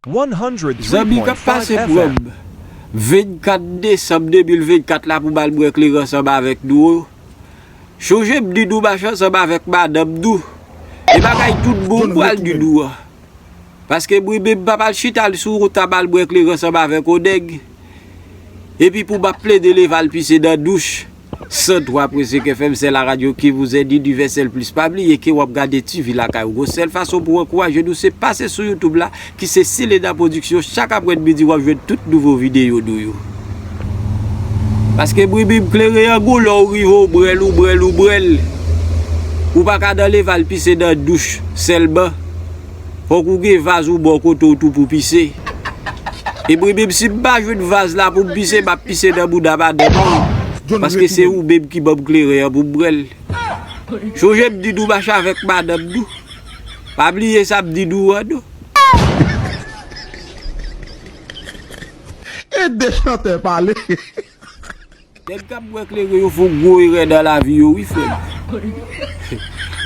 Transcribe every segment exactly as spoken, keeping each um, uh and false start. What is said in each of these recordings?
Zanmi k ap pase pran m vennkat desanm de mil vennkat la pou m al bwè kleren ansanm avèk nou yo. Chonje m di nou mache ansanm avèk madanm nou. E bagay tout bon m pral di nou an. Paske mwen menm m p ap al chita sou yon tab al bwè kleren ansanm avèk yon nèg. Epi pou m ap plede leve al pise nan douch. San twa pwen senk F M, c'est la radio qui vous aide, Universel Plus. Pa bliye ke w ap gade T V lakay ou. Gon sèl fason pou w ankouraje nou, se pase sou YouTube la, ki se Silena Production. Chak aprè midi, w ap jwenn tout nouvo videyo nou yo. Paske mwen menm kleren an gon lè w rive w bwè l, ou bwè l, ou bwè l. Ou pa ka nan leve al pise nan douch sèlman. Fòk ou gen vaz ou bò kote w tou pou pise. E mwen menm si m pa jwenn vaz la pou m pise, m ap pise nan bouda madanm mwen. Paske se ou menm ki ban m kleren an pou m bwè l. Chonje m di nou mache avèk madanm nou. Pa bliye sa m di nou an non. E de chantè pale. Nèg k ap bwè kleren yo fè yon gwo erè nan lavi yo wi frè m.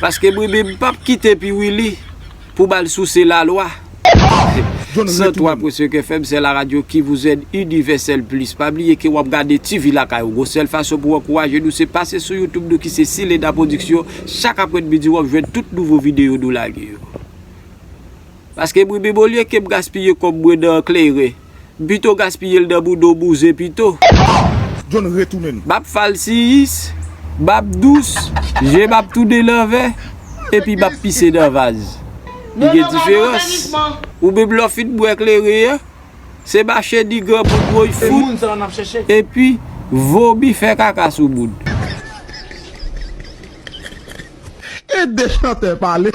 Paske mwen menm m p ap kite Piwili pou m al souse lalwa. San twa pwen senk F M, c'est la radio qui vous aide, Universel Plus. Pa bliye ke w ap gade T V lakay ou. Gon sèl fason pou w ankouraje nou, se pase sou YouTube nou ki se Silena Production. Chak aprè midi w ap jwenn tout nouvo videyo nou lage yo. Paske mwen menm olye ke m gaspiye kòb mwen nan kleren, m pito gaspiye l nan bouda bouzen pito. John retounen. M ap falsiyis, m ap dous, je m ap tounen lanvè, epi m ap pise nan vaz. Li gen diferans. Ou menm lè w fin bwè kleren an, se mache ni granmoun woy fout, epi vomi fè kaka sou moun. E de chantè pale.